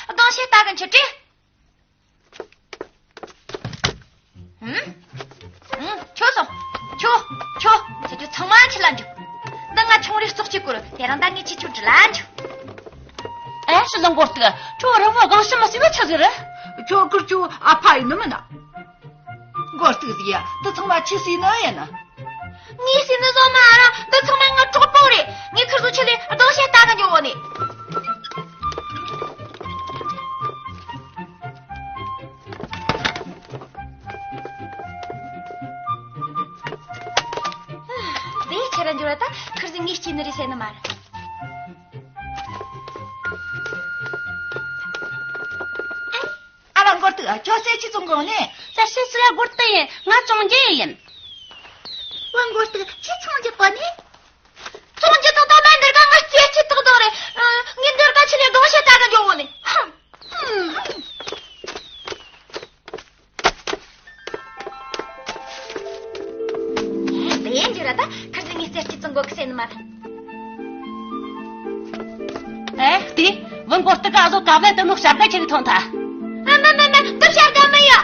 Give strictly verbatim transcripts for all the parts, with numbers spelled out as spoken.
སྡང་ཞེ་ལྟ་གི་འཆི་ཀྲི། ཧུམ། ཧུམ། ཁྱོད་སོང་། ཁྱོད། ཁྱོད། ཁྱེད་ཚོ་ཚང་མ་ཁྲིད་ལ་འཇུག་འདི་ང་ཆུང་རིགས་བཙོག་ཅིག་བསྐུར། དེ་རིང་ད་ངས་ཁྱེད་ཚོ་འདྲི་ལ་འཇུག་ཨེ། ཤི་ལ་མགོ་སྟུག་ཁྱོད་རང་བོ་སྒང་ཕྱི་མ་ཟིན་ན་ཆི་ཟིག་རེད། ཁྱོད་ཀུར་ཁྱོད་ཨ་ཕ་ཡིན་ནི་མིན་ན། མགོ་སྟུག་ཟིག་ཡ། འདི་ཚང་མ་ཁྱི་ཟིན་ནི་ཡིན་ན། ངས་ཟིན་ནི་བཟོ་མ་ར། འདི་ཚང་མ་ང་གྲོགས་པོ་རེད། ངས་ཁིར་ཚོ་ཆི་ལས་སྡང་ཞེ་ལྟ་གི་འཇོག་གོ་ནི། འདི་ཁྱེད་རང་འབྱོར་བ་ད་ཁིར་ཟིག་ངས་སྐྱེས་ནི་རེད་ཟེར་ནི་མ་རེད། ཨ་ལ་མགོ་སྟུག་ཁྱོད་སེ་ཁྱི་ཚོ་འགོང་ནས། ད་སེ་སི་ལ་མགོ་སྟུག་ཡིན། ང་ཚོང་རྒྱུ་ཡིན། ཝ་མགོ་སྟུག་ཁྱི་ཚོང་རྒྱུ་པ་ནི། ཚོང་རྒྱུ་དང་ད་མེད་འདིར་ག་ང་སྐྱེ་ཁྱི་ཏོག་ཏོག་རེད། ཨ། ངས་འདིར་ག་ཆི་ལས་སྡང་ཞེ་ལྟ་གི་འཇོག་གོ་ནི། ཧམ། ཧམ། དེ་ཡིན་རྒྱུ་ར་ད་ཁིར་ཚོ་ངས་སེ་ཁྱི་ཚོ་འགོ་གི་ཟེར་ནི་མ་རེད། ཨེ། དེ། ཝ་མགོ་སྟུག་ག་ཨ་ཟོ་ཀ་བ་ལེ་དུ་ནུ་ཤར་ག་ཁྱེད་ཀྱི་ཐོན་ཐ། ཨ། མ་མ་མ། འདི་ཤར་ག་མི་ཡ།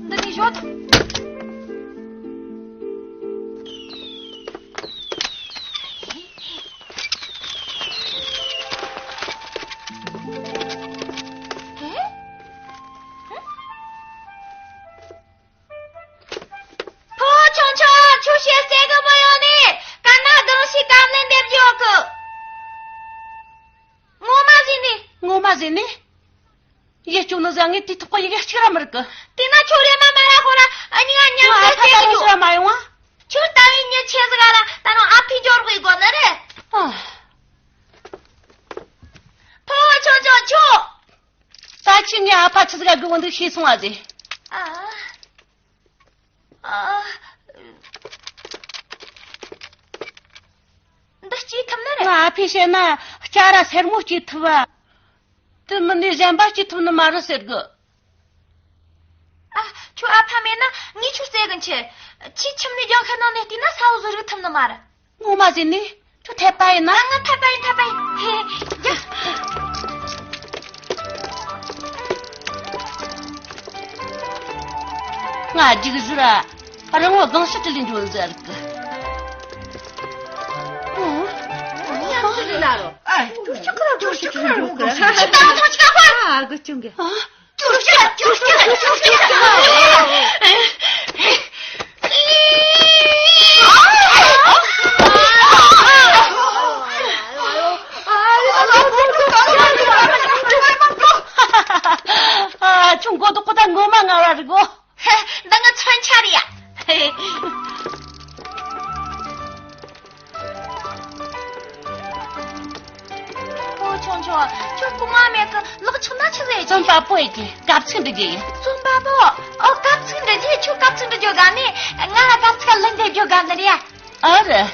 འདི་ནི་ཞོག་ཕོ་ཆུང་ཆུང་། ཁྱོད་ཤེས་གསལ་གི་མི་ཡོང་ནི། ག་ན་སྡང་ཞེ་ཀ་བ་ལེ་འདེབས་འཇོག་གི། ངོ་མ་ཟིན་ནི། ངོ་མ་ཟིན་ནི། ཡེ་ཅུང་ནི་ཟ་ངས་དེ་ཐོག་གི་ཡི་གེ་གཅིག་ར་མི་རིག་གི། དེ་ན་ཁྱོད་རེ་མ་མ་ར་ཧོ་ར་ཨ་ཉི་ང་ཉམས་ང་ལ་ཨ་ཕ་ད་རུང་ཟ་མ་ཡོང་ཨ། ཁྱོད་ལྟ་བུའི་མྱི་ཆེ་ཟིག་ག་ལ་ད་རུང་ཨ་ཕའི་འབྱོར་དགོས་དགོས་ནི་རེད། ཨ། ཕོ་ཆུང་ཆུང་ཁྱོད། ད་ཁྱོད་ངའི་ཨ་ཕ་ཆི་ཟིག་ག་དགོས་འདུག་ཤེས་སོང་བ་ཟེ། ཨ། ཨ། འདི་སྐྱེས་ཐུབ་ནི་རེད། ང་ཨ་ཕས་བཤད་ན་སྐྱ་ར་སེར་མོ་སྐྱེས་ཐུབ་བ། དེ་མིན་ནས་གཞན་པ་སྐྱེས་ཐུབ་ནི་མ་རེད་ཟེར་གི། ཨ། ཁྱོད་ཨ་ཕ་མེད་ན་ངས་ཁྱོད་བཙལ་གི་འཆི། ཁྱོས་ཁྱིམ་ནས་རྒྱང་ཤར་ནང་ནས་བལྟས་ན་ས་འོག་ཟིག་རིག་ཐུབ་ནི་མ་རེད། ངོ་མ་ཟིན་ནི། ཁྱོད་འཐད་པ་ཡིན་ན། ང་འཐད་པ་ཡིན། འཐད་པ་ཡིན། ཧེ། རྒྱག་ང་རྒྱུག་ཟུར་ར། རང་ངོ་སྒང་ཕྱི་དྲི་ལས་འགྲོ་ཟེར་གི། ཨོ། ཡང་ཅི་ལ་རོ། ཨ། ཅུ་ཅུ་ཁ་རོ། ཅུ་ཅུ་ཁ་རོ། ཅུ་ཅུ་ཁ་རོ། ཨ། གོ་ཅུང་གི། ཨ། ཅུ་ཅུ་ཅུ་ཅུ་ཅུ་ཅུ། ཨ། ཆུང་མགོ་དུ་ཀོ་ད་ངོ་མ་ང་ར་རི་གོ། འདི་ང་མཚོན་ཆ་རེད་ཡ། ཨོ་ཆུང་ཆུང་། ཁྱོད་སྐུ་ངལ་མེད་གི། ལག་ཆགས་ན་ཆི་ཟེར་གྱི། རྩོམ་པ་པོ་ཡི་གི་དཀའ་ཚིག་འདི་རྒྱུ་ཡིན། རྩོམ་པ་པོ། ཨོ། དཀའ་ཚིག་འདི་རྒྱུ། ཁྱོད་དཀའ་ཚིག་འདི་རྒྱུ་ག་ནས་ང་ལ་དཀའ་ཚིག་ལན་འདེབས་རྒྱུ་ག་ནས་རེད་ཡ། ཨ་རེད།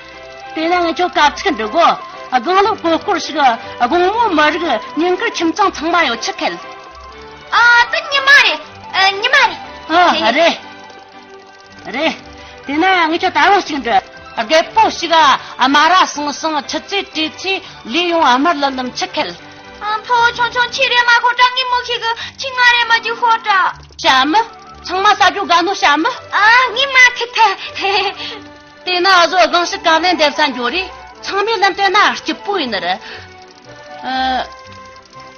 དེ་ན་ངས་ཁྱོད་དཀའ་ཚིག་འདི་གོ། དགུང་ལོ་གོ་སྐོར་ཞིག་དགོང་མོ་མི་རིག་ཉིན་དཀར་ཁྱིམ་ཚང་ཚང་མ་ཡོད་ཆི་ཁེལ། ཨ། དེ་ཉི་མ་རེད། ཨ། ཉི་མ་རེད། ཨ། རེད། རེད། དེ་ན་ངས་ཁྱོད་ད་རུང་གཅིག་འདྲི། རྒད་པོ་ཞིག་དམའ་ར་སང་སང་ཆུ་ཚོད་དྲུག་ཚེ་ལས་ཡོང་དམར་ལམ་ལམ་ཆི་ཁེལ། ཨ། ཕོ་ཆུང་ཆུང་། ཁྱེད་རེ་མ་ཤོད་དྲ། ངས་མི་ཤེས་གི། ཁྱེད་ང་རེ་མ་རྒྱུག་ཤོད་དྲ། བྱ་མི། ཚང་མ་ས་རྒྱུ་དགའ་ནོ་བྱ་མི། ཨ། ངས་མ་ཁི་ཐལ། དེ་ན་ཨ་ཟོ་སྒང་ཞིག་ག་ལན་འདེབས་ས་འགྱོ་རེ། ཚང་མའི་ལན་བལྟས་ན་སྐྱིད་པོ་ཡིན་ནི་རེད། ཨ།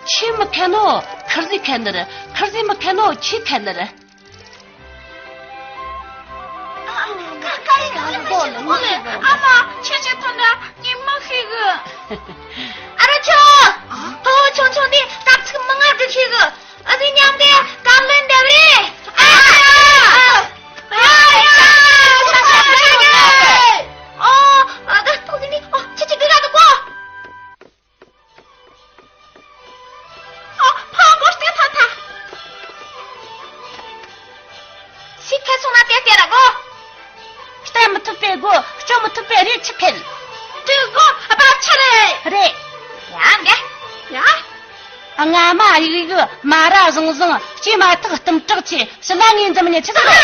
ཁྱི་མི་ཁེལ་ནོ་ཁིར་ཟི་ཁེལ་ནི་རེད། ཁིར་ཟི་མི་ཁེལ་ནོ་ཁྱི་ཁེལ་ནི་རེད། ཨ་མ། ཁྱེད་ཀྱི་ཐོག་ནས་ངས་མ་ཤེས་གི། ཨ་རོ་ཆོ། ཕོ་ཆུང་ཆུང་འདི་དཀའ་ཚིག་མི་ང་འདྲི་ཤེས་གི། ཨ་ཟི་མཉམ་དེ་ག་ལེན་འདེབས་རེད། ཨ། ཨ། ཨ། ཨ། ད་ཐུག་ཟིན་ནི། ཨོ། ཁྱེད་ཀྱི་འདི་ར་འདུག་གོ། ཨ། ཕ་མགོ་སྟེ་ཐ་ཐ། ཤི་ཁ་སོང་ན་ཏེ་ཏེ་ར་གོ། སྟེ་མི་ཐུབ་པའི་གོ། སྐྱོ་མི་ཐུབ་པའི་རེ་ཆི་ཁེལ། ཏེ་གོ་ཨ་པ་ཆི་རེད། རེད། ཡ་འདི། ཡ། ང་མ་ཡིག་ཡིག་མ་ར་བཟང་བཟང་སྐྱེས་མ་ཐག་གཏུམ་དྲག་ཆེ་ཕྱི་ལ་ངའི་འཛམ་ནས་ཆི་ཟིག་རེད།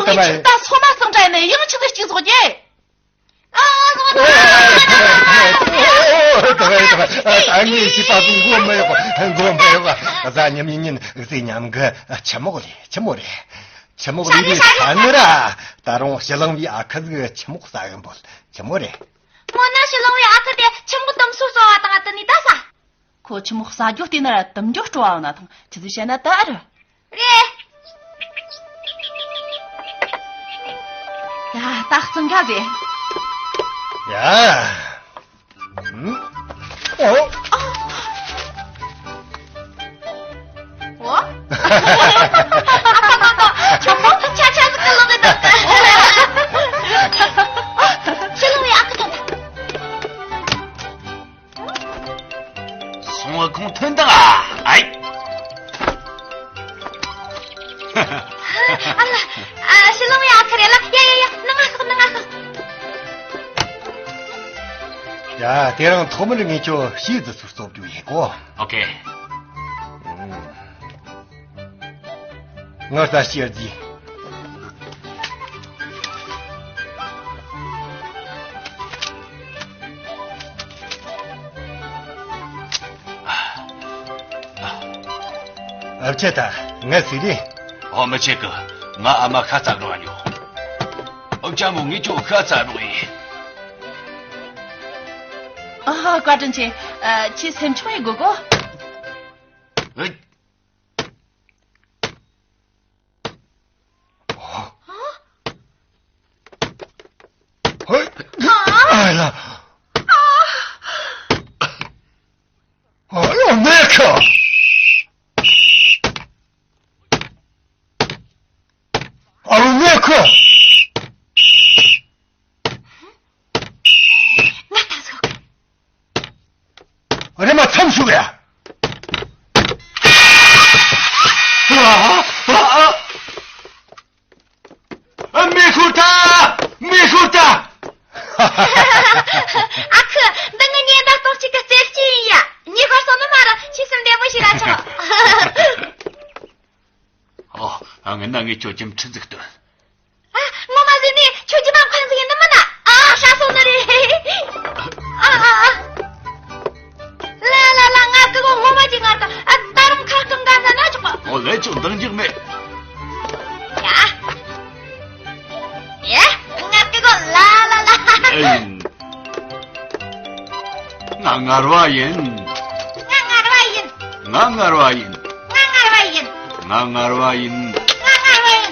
ཨོ་ད་ངས་ཕྱིར་ད་སོ་མ་གསང་འདྲ་ཡིན་ནས་ཡང་ཆི་ཟིག་གཅིག་བཟོ་རྒྱུ། ཨོ་ད་ངས་ཤི་པ་གི་མགོ་མི་གཡོག་མགོ་མི་གཡོག་གཟའ་ཉི་མའི་ཉིན་གཟའ་ཉམས་གི་ཆི་མོག་ལས་ཆི་མོ་རེད། ཆི་མོག་ལས་རེད་ཤ་ནི་ར། ད་རུང་ཕྱི་གླིང་བའི་ཨ་ཁུ་ཟིག་ཆི་མོག་ཟ་གི་འབོད་ཆི་མོ་རེད། སྔོན་ན་ཕྱི་གླིང་བའི་ཨ་ཁུ་དེ་ཆི་མོག་དུམ་སོ་སོ་བ་དང་ཨ་ཏི་ནི་ད་ས། ཁོ་ཆི་མོག་ཟ་རྒྱུ་བལྟས་ན་ར་དུམ་རྒྱུ་སྤྲོ་བ་ཡོང་ན་ཐང་ཆི་ཟིག་བཤད་ན་ད་ར། རེད། ཡ་ད་གཙང་ཁ་ཟེ། ཡ། ཨོ། ཨོ། ཆོག་མོ་ཆ་ཆ་ཟིག་གི་ལོག་གི་འདུག་ཕྱི་ལོགས་ཡ་ཨ་ཁུ་ཐོན་ཐལ། སོང་བ་ཁོང་ཐོན་དང་ཨ་ཨའི། ཨ་ལ། ཨ་ཕྱི་ལོགས་ཡ་ཨ་ཁུ་རེད་ལ། ཡ་ཡ་ཡ་ནང་ང་ཤོག་ནང་ང་ཤོག་ཡ་དེ་རིང་ཐོག་མར་ངས་ཁྱོད་ཤིས་ཙི་ཚུར་སློབ་རྒྱུ་ཡིན་གོ། ཨོ་ཁེ། ང་ལྟ་ཤེར་གྱིས། ཨབ་ཆེ་ད་ང་སི་རེད། ཨོ་མི་ཆེ་གི། ང་ཨ་མ་ཤ་ཚ་གི་ར་ཉོ། ཨོ་ཅག་མོ་ངས་ཁྱོད་ཤ་ཚ་རོགས་ཡིན། ཨ་བཀའ་དྲིན་ཆེ། ཨ་ཁྱེད་སེམས་ཆུང་ཡིན་དགོས་གོ། ཨེ། ཧོ། ཧོ། ཨ་ལ། ཁུ། ང་ད་ཟོག་རེ་མ་མཚམས་ཞུགས་ཡ། ཨ། མེ་ཤོར་ད། མེ་ཤོར་ད། ཨ་ཁུ། འདི་ངའི་ཉེན་བརྡ་གཏོང་བྱེད་ཀྱི་རྩེད་སྤྱད་ཡིན་ཡ། ཉེ་གར་སོང་ནི་མ་ར་ཆི་སེམས་བདེ་མོ་ཞིག་ར་ཆོག་ཨོ། ཨ། ངས་ན་ངས་ཁྱོད་ཀྱི་འཕྲིན་ཟིག་སྟོན། ཨ། ངོ་མ་ཟིན་ནི་ཁྱོད་ཀྱི་མ་མཁན་ཟིག་ཡིན་ནི་མིན་ན། ཨ། ཧྲ་སོང་ནི་རེད། ཨ། ཨ། ཨ། ལ་ལ་ལ། ང་གི་གོ་ངོ་མ་ཅི་ངར་ག་ཨ། ད་རུང་ཁ་སྐང་ག་ཟ་ན་ཆོག་པ། ཨོ་ལེ། ཁྱོད་འདང་རྒྱག་མེད། ཡ། ཡ། ང་གི་གོ་ལ་ལ་ལ། ཨིན། ང་ངར་བ་ཡིན། ང་ངར་བ་ཡིན། ང་ངར་བ་ཡིན། ང་ངར་བ་ཡིན། ང་ངར་བ་ཡིན། ང་ངར་བ་ཡིན།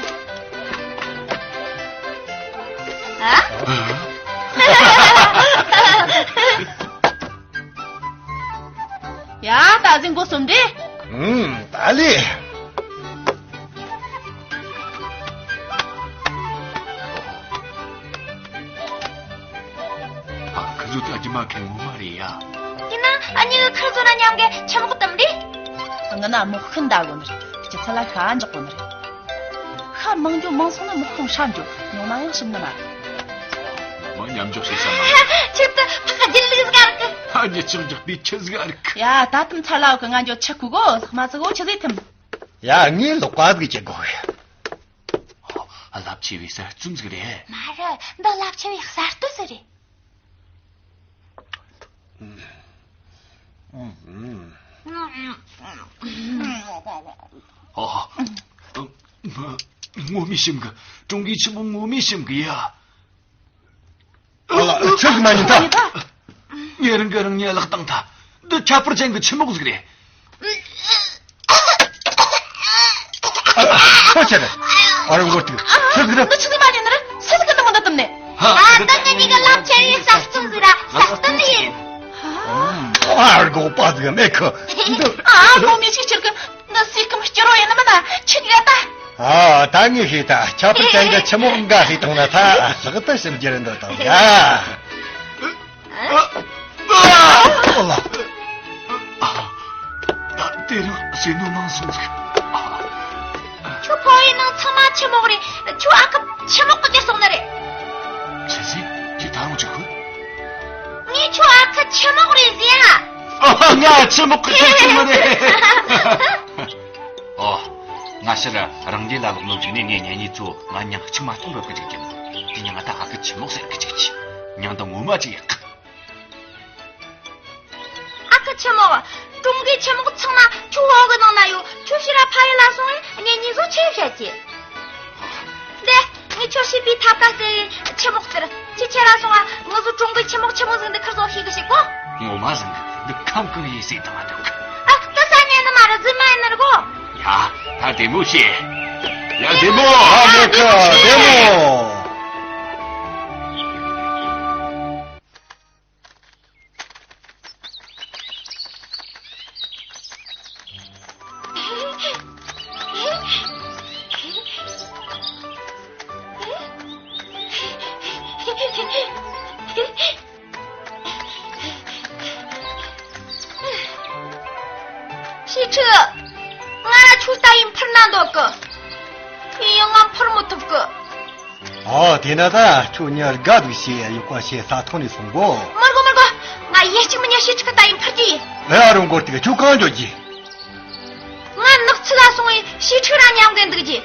ཨ། ཡ། ད་ཟིན་གོ་སོང་འདི། ཨུམ། ད་ལི། ཨ། ཁི་ཟུ་ད་རྒྱུ་མ་ཁན་ངོ་མ་རེད་ཡ། ཡིན་ན་ཨ་ཉི་གི་ཁིར་ཟོ་ན་མཉམ་གི་ཆི་མོག་དམ་རེད། ང་ན་མོག་ཁན་ད་གོ་ནི་རེད། སྤྱི་ཚོགས་ལ་ཤ་འཇོག་གོ་ནི་རེད། ཤ་མང་རྒྱུ་མང་སོང་ན་མོག་ཁན་ཧྲ་འགྱོ། ཉུང་ན་ཡང་ཞིམ་ནི་མ་རེད། མ་མཉམ་འཇོག་བྱེད་ས་མ་རེད། ཁྱེད་དུ་ཕ་ཁ་ལྗིད་ལུགས་ཟིག་ཨ་རིག་གི། ཨ་ཉི་ཆག་འཇོག་པའི་ཁྱི་ཟིག་ཨ་རིག་གི། ཡ། ད་དུང་ཚ་ལའོ་གི་ང་འགྱོ་ཆི་ཁུ་གོ་ལྷག་མ་ཟིག་གོ་ཆི་ཟིག་ཐིམ། ཡ། ངས་ལོག་པ་ཟིག་བྱེད་དགོས་གི། ཨོ། རླབས་ཆེ་བའི་གསར་རྩོམ་ཟིག་རེད། མ་རེད། འདི་རླབས་ཆེ་བའི་གསར་གཏོད་ཟིག་རེད། ཨོ། ངོ་མས་ཞིམ་གི། ཀྲུང་གོའི་ཆུ་བོ་ངོ་མས་ཞིམ་གི་ཡ། ཨ་ལ། ཆི་ཟིག་མ་ཉན་ཐལ། ཉེ་རིང་གི་རང་ཉེ་ལག་བཏང་ཐལ། འདི་ཁྱད་པར་ཅན་གྱི་ཆུ་མོག་ཟིག་རེད། ཨ། ཁྱོད་ཆེ་རེད། ཨ་རང་མགོ་ཏིག་ཆི་ཟིག་རེད། འདི་ཆི་ཟིག་མ་ཉན་ནི་རེད། སུ་ཟིག་གི་འདི་མོ་འདི་བཏུམ་ནས། ཧ། ད་ངེད་གཉིས་ཀྱི་རླབས་ཆེ་བའི་གསར་རྩོམ་ཟིག་ར་གསར་གཏོད་ཡིན། ཨ། རྒོག་པ་ཟིག་མེད་གི། འདི། ཨ། ངོ་མས་ཞིག་ཁྱེར་གི། ང་སི་ཀམ་སྐྱུར་བོ་ཡིན་ནི་མིན་ན་ཁྱི་ག་ད། ཨ། ད་ངས་ཤེས་ད། ཁྱད་པར་ཅན་གྱི་ཆི་མོག་འགའ་ཤས་བཏང་ན་ད་ལྷག་ཏུ་ཞིམ་རྒྱུ་རེད་འདོད་དང་ཡ། ཨོ་ལ། ད་དེ་རིང་ཟས་ནོར་མང་སོང་ཟིག། ཁྱོད་ཕོ་བའི་ནང་ཚང་མ་ཆི་མོག་རེད། ཁྱོད་ཨ་ཁུ་ཆི་མོག་གི་གྱུར་སོང་ནི་རེད། ཆི་ཟིག། ཁྱེད་ད་རུང་ཅིག་ཤོད། ངས་ཁྱོད་ཨ་ཁུ་ཆི་མོག་རེད་ཟེར་ཡ། ཨ། ང་ཆི་མོག་གི་ཆུང་ཆུང་མ་རེད། ཨོ། ང་ཕྱིར་རང་རྒྱལ་ལ་ལོག་ནོ་ཅིག་ནས་ངས་ཉེ་ཉེ་ཚོ་ང་མྱིང་གཅིག་མ་གཏོང་འདོད་གི་ཅིག་ཀྱང་། དེ་མྱིང་ང་ད་ཨ་ཁུ་ཆི་མོག་ཟེར་གི་ཅིག་ཅི། མྱིང་ད་ངོ་མ་ཅིག་ཡག་གི། ཨ་ཁུ་ཆི་མོག། ཀྲུང་གོའི་ཆི་མོག་ཚང་མ་ཁྱོད་འོག་གི་ནང་ན་ཡོད། ཁྱོད་ཕྱིར་ར་ཕ་ཡུལ་ལ་སོང་བས་ངས་ཉིན་བཟོ་ཆེ་བཤད་ཀྱི། འདི་ངས་ཁྱོད་ཤེས་པའི་ཐབས་ད་ཟེར་ཆི་མོག་ཟེར། ཁྱེད་ཁྱེད་ར་སོང་ང་། ངུ་ཟོ་ཀྲུང་གོའི་ཆི་མོག་ཆི་མོག་ཟིག་འདི་ཁར་ཟོ་ཤེས་གི་ཤེས་གོ། ངོ་མ་ཟིག་འདི་ཁམ་གང་ཡིན་ཟིག་དང་མ་འདུག། ཨ། ད་ས་ཉན་ནི་མ་ར་རྫུན་མ་ཡིན་ནི་ར་གོ། ཡ། ད་བདེ་མོ་བྱེད། ཡ། བདེ་མོ། ཨ། མོ་ཁ་བདེ་མོ། ཞི་ཁྲི། ང་ར་ཁྱོད་ལྟ་ཡིན་འཕུར་ན་འདོད་གི། ཡིན་ཡང་ང་འཕུར་མི་ཐུབ་གི། ཨོ། དེ་ན་ད་ཁྱོད་ཉལ་དགའ་འདུག་ཞེས་ཡོད་པ་ཞེས་ས་ཐོག་ནས་སོང་གོ། མི་དགོས་མི་དགོས། ང་ཡིན་གཅིག་མིན་གཉིས་ཞི་ཁྲི་གི་ལྟ་ཡིན་འཕུར་རྒྱུ་ཡིན། ཨེ། ཨ་རུང་མགོ་ཏིག་ཁྱོད་གང་འགྱོ་རྒྱུ། ང་ནགས་ཚལ་ལ་སོང་བས་ཞི་ཁྲི་ར་མཉམ་གི་འདུག་རྒྱུ།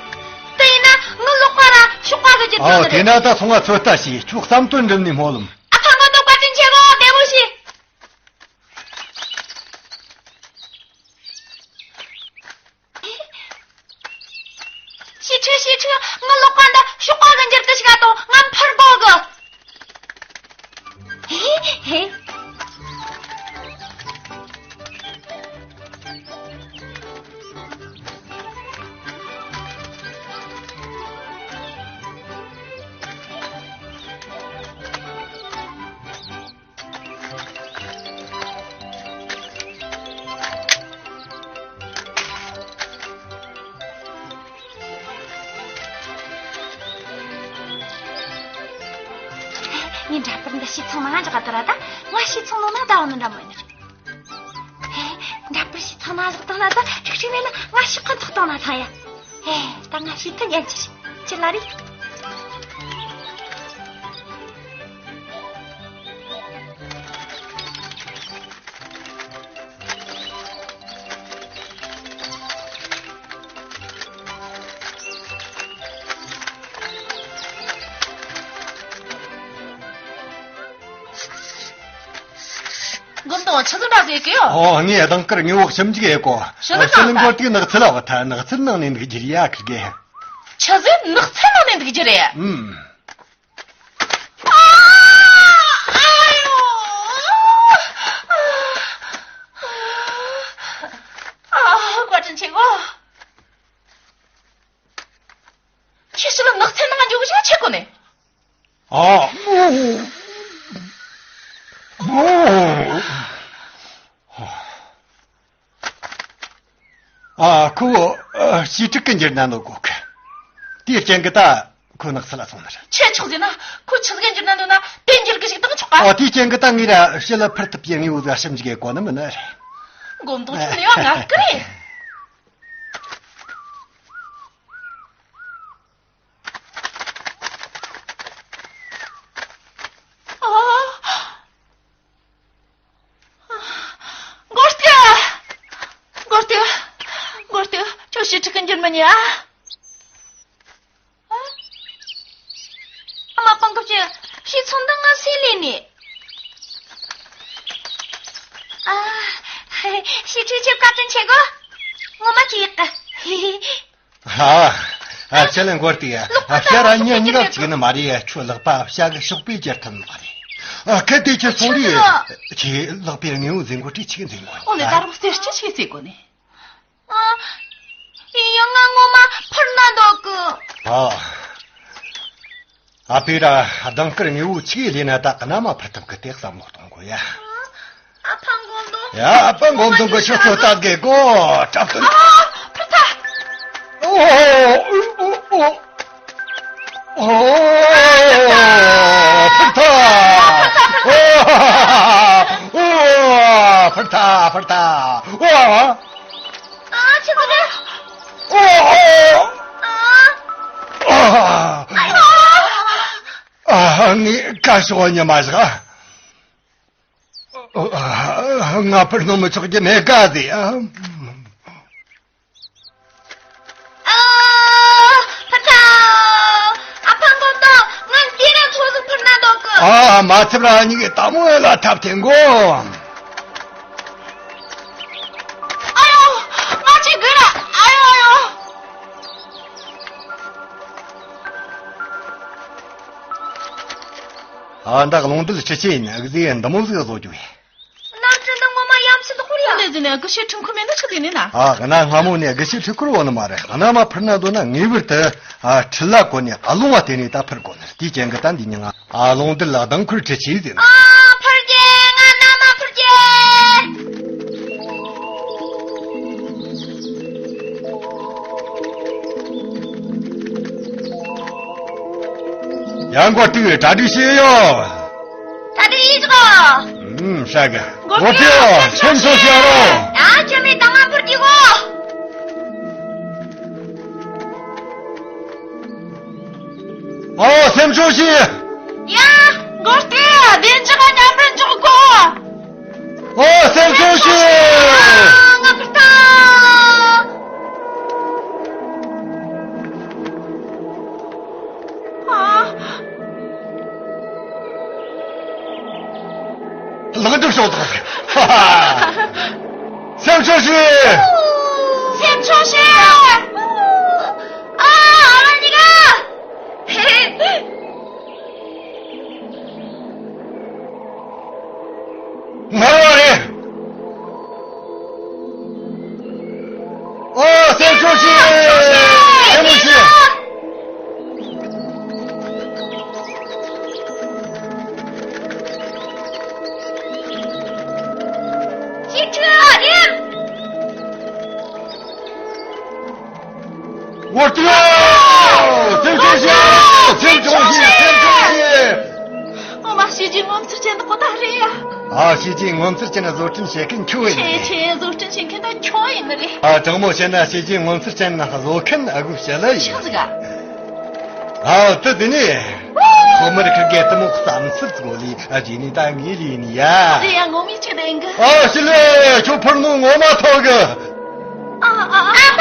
དེ་ཡིན་ན་ངའི་ལག་པ་ར་གཤོག་པ་གི་རྒྱུ་ཨོ། དེ་ན་ད་སོང་ང་ཚོད་ལྟ་བྱས། ཁྱོད་བསམ་དོན་འགྲུབ་ནས་སྨོན་ལམ། ཨ་ཕ་ང་འདོད་པ་དྲིན་ཆེ་གོ། བདེ་མོ་བྱོས། ཞི་ཁྲི། ཞི་ཁྲི། ངའི་ལག་པ་འདི་གཤོག་པ་གི་འགྱུར་དུ་ཞིག་ག་དང་། ང་འཕུར་དགོས་གི། ཧེ་ཧེ། ངས་འདྲ་པར་འདི་བྱས་ཚང་མ་བཞག་དུས་ར་ད། ང་བྱས་ཚང་ནོ་ན་ད་འོ་ན་འདྲ་མོ་ཡིན་ནི་རེད། ཧེ། འདྲ་པར་བྱས་ཚང་མ་བཞག་བཏང་ན་ད་ཁྲིག་ཁྲིག་མེད་ན་ང་ཤི་ཁོ་ཐག་བཏང་ན་ཐང་ཡ། ཧེ། ད་ང་བྱས་ཐུབ་ཉན་ཅི་རེད། ཅི་ལ་རེད། མགོ་མདོག་ཆི་ཟིག་འདྲ་ཟེར་གི་ཡོད། ཨོ། ངས་གདང་དཀར་དངོས་པོ་ཞིབ་འཇུག་ཡེ་གོ། ཞི་ལི་ཨ། ཞི་ལི་མགོ་ཏིག་ནགས་ཚལ་ལ་བ་ཐ་ནགས་ཚལ་ནང་ནས་འདུག་རྒྱུ་རེད་ཡ་ཁི་གེ། ཆི་ཟིག་ནགས་ཚལ་ནང་ནས་འདུག་རྒྱུ་རེད། ཨུམ། ཨ། ཨ་ཡོ། ཨ། བཀའ་དྲིན་ཆེ་གོ། ཁྱེད་ཞི་ལི་ནགས་ཚལ་ནང་འཇུག་ཞིག་ཆེ་གོ་ནས། ཨ། ཨ། ཁོ་བོ་ཨ། ཞི་ཁྲི་གི་འགྱུར་ན་ནོ་གོ་གི། དེའི་རྐྱེན་གི་ད་ཁོ་ནགས་ཚལ་ལ་སོང་ནི་རེད། ཆེ་ཆོག་ཟེར་ན་ཁོ་ཆི་ཟིག་འགྱུར་ན་འདོད་ན་དེ་འགྱུར་གི་ཞིག་བཏང་ཆོག་ག། ཨོ། དེའི་རྐྱེན་གི་ད་ངས་ར་ཞི་ལི་འཕུར་ཐུབ་ཀྱི་དངོས་པོ་ཟིག་ཞིབ་འཇུག་གི་གོ་ནི་མིན་ནི་རེད། མགོ་མདོག་ཆུང་ནས་ཡང་ངར་གི་རེད། ཨ། མགོ་སྟེ། མགོ་སྟེ། མགོ་སྟེ། ཁྱོད་ཞི་ཁྲི་གི་འགྱུར་མི་ཉན་ཨ། ཨ་མ་སྤང་གི་བྱེད། ཞི་ཚོང་དང་ང་སེ་ལེ་ནི། ཨ། ཞི་ཁྲི་ཁྱེད་བཀའ་དྲིན་ཆེ་གོ། ངོ་མ་ཅི་ཡག་གི། ཧ། ཨ། ཁྱེད་ལ་མགོ་སྟེ། ལག་པ་ཨ། ཤ་ར་ཉན་ཉག་ཅིག་ནི་མ་རེད། ཁྱོད་ལག་པ་ཤ་གི་ཤོག་པས་ཅེར་ཐུབ་མ་རེད། ཨ། གལ་ཏེ་ཁྱེད་ཚོང་རེད། ཁྱེད་ལག་པའི་དངོས་པོ་འཛིན་གོ་ཁྲིད་ཅིག་འཛིན་དགོས། འོ་ནས་ད་རུང་གསེར་ཅི་ཞིག་བརྩེ་དགོས་ནས། ཨ། ཡིན་ཡང་ང་ངོ་མ་འཕུར་ན་འདོད་གི། ཨ། ཨ་ཕས་ར་གདང་དཀར་དངོས་པོ་ཆི་ལས་ན་ད་གནའ་མ་འཕུར་ཐུབ་གི་དེ་བསམ་བློ་གཏོང་དགོས་ཡ། ཨ་ཕ་མགོ་མདོག་ཡ། ཨ་ཕ་མགོ་མདོག་གི་ཆུ་ཚོད་ལྟ་དགོས་གོ། དྲག་ཏུ། ཨ། འཕུར་ཐལ། ཨོ། ཨོ། ཨོ། འཕུར་ཐལ། ཨོ། འཕུར་ཐལ། འཕུར་ཐལ། ཨོ། ཨ། ཆི་ཟིག་རེད། ཨོ། ཨོ། ཨ། ཨ། ཨ། ངས་ཁ་ཕྱོགས་ཉི་མ་བཞག་ཨ། ང་འཕུར་ནོ་མི་ཆོག་རྒྱུ་མེད་ག་ཟེ། ཨ། ཨ། ཕ་ཐའོ། ཨ་ཕ་མགོ་མདོག་ང་འདི་ན་ཚོ་ཟིག་འཕུར་ན་འདོད་གི། ཨ། མ་ཚབ་ར་ཉིག་གི་ད་མོ་ལ་ཐབས་ཐེན་གོ། ཨ་ཡོ། ང་ཅི་དགོས་ར། ཨ་ཡོ་ཨ་ཡོ། ཨ། འདི་རླུང་རྡུལ་འཕྲུལ་ཆས་ཡིན། འུ་ཟོས་འདི་མོ་ཟིག་བཟོ་རྒྱུ་ཡིན། གནམ་གྲུ་འདི་ངོ་མ་ཡམ་ཤིན་ཏུ་ཁུར་ཡ། ལས་ཟིན་ནས་དགུ་ཤེས་ཁྲིམས་ཁུར་མེད་ན་ཆི་ཟིག་ནས་ན། ཨ། གནའ་སྔ་མོ་ནས་དགུ་ཤེས་ཁྲིམས་ཁུར་འོ་ནི་མ་རེད། གནའ་མ་འཕུར་ན་འདོད་ན་ངེས་པར་དུ། ཨ། འཕྲུལ་ལ་གོ་ནས་རླུང་བ་དེ་ནས་ད་འཕུར་དགོས་ནི་རེད། དེའི་རྐྱེན་གི་ད་འདི་ཉིན་ང་། ཨ། རླུང་རྡུལ་ལ་གདང་ཁུར་འཕྲུལ་ཆས་ཟེར་ནི། ཨ། འཕུར་རྒྱུ། ང་གནའ་མ་འཕུར་རྒྱུ། ཡང་མགོ་སྟེ་གྲ་སྒྲིག་བྱས་ཡོད། གྲ་སྒྲིག་ཡིན་ཟིག་ཨུམ། ཧྲ་གི། མགོ་སྟེ་སེམས་ཆུང་བྱོས་རོགས། ཡ། ཁྱོད་མི་དང་ང་འཕུར་གྱི་གོ། ཨོ། སེམས་ཆུང་བྱོས། ཡ། མགོ་སྟེ་བདེ་འཇགས་མཉམ་པར་འཇོག་གོ། ཨོ། སེམས་ཆུང་བྱོས། ང་འཕུར་ཐལ། ཨ། ལག་འགྲུབ་ཤོག་དང་། སེམས་ཆུང་བྱོས། སེམས་ཆུང་བྱོས། ཨ། ཨ་ལ་ནི་ག་ངར་བ་རེད། ཨོ། སེམས་ཆུང་བྱོས། སེམས་མོ་བྱོས། ཅི་ཁྲོད་རེད། བྱས་རྗེས་ངོ་མཚར་ཅན་བཟོ་སྐྲུན་བྱེད་མཁན་ཁྱོད་ཡིན་ནི་ཆེ་རེད། ཆེ་བཟོ་སྐྲུན་བྱེད་མཁན་ད་ཁྱོད་ཡིན་ནི་རེད། ཨ། དྲང་མོ་བཤད་ན་བྱས་རྗེས་ངོ་མཚར་ཅན་བཟོ་མཁན་ཨ་གུ་བྱ་ལ་ཡིན། ཆི་ཟིག་ག་ཨ། དེ་དེ་ནས་ཁོ་མར་ཁ་གེ་ཏི་མོ་བསམ་ཚུལ་གོ་ལི། ཨ། རྗེས་ནས་ད་ངའི་ལས་ནི་ཡ། རེད་ཡ། ངོ་མའི་ཆེད་དུ་ཡིན་གི། ཨ། ཞི་ལི། ཁྱོད་ཕུར་མོ་ངོ་མ་ཐོག་གི། ཨ་ཨ་ཨ།